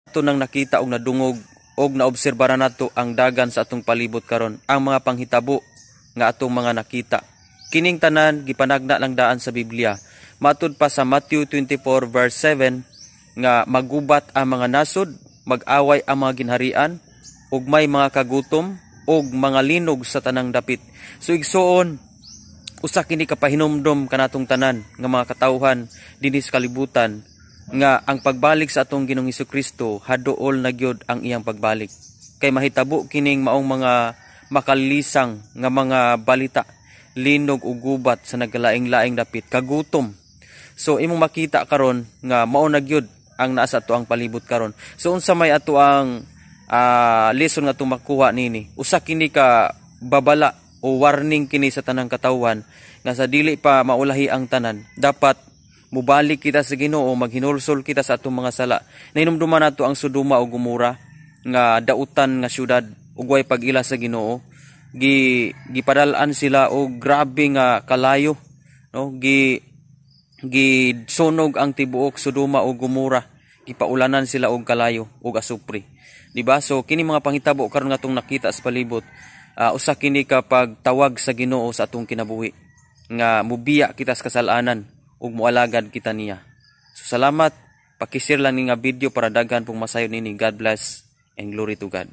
Ato nang nakita og nadungog og naobserbaran nato ang dagan sa atong palibot karon, ang mga panghitabo nga atong mga nakita. Kining tanan gipanagna lang daan sa Biblia. Matud pa sa Matthew 24 verse 7 nga magubat ang mga nasod, mag-away ang mga ginharian, ug may mga kagutom ug mga linog sa tanang dapit. So igsuon, usa kini ka pahinumdom kanatong tanan nga mga katawhan dinhi sa kalibutan nga ang pagbalik sa atong Ginoong Kristo, haduol na gyud ang iyang pagbalik. Kay mahitabo kining maong mga makalisang nga mga balita, linog ug gubat sa nagkalaing-laing dapit, kagutom. So imong makita karon nga mao na gyud ang naa sa ato ang palibot karon. So unsa may ato ang lesson nga atong makuha nini? Usa kini ka babala o warning kini sa tanang katawhan nga sa dili pa maulahi ang tanan, dapat mubalik kita sa Ginoo, maghinulsol kita sa atong mga sala. Nahinumduman nato ang Sodoma ug Gomora nga dautan nga syudad ug way pag-ila sa Ginoo. Gipadal-an sila og grabe nga kalayo, no? Gi gisunog ang tibuok Sodoma ug Gomora. Gipaulanan sila og kalayo ug asupre. Di ba? So kini mga panghitabo karon nga atong nakita sa palibot, usa kini ka pagtawag sa Ginoo sa atong kinabuhi nga mubiya kita sa kasalanan ug mualagad kita niya. So salamat, paki-share lang ni nga video para daghan pong masayod nini. God bless and glory to God.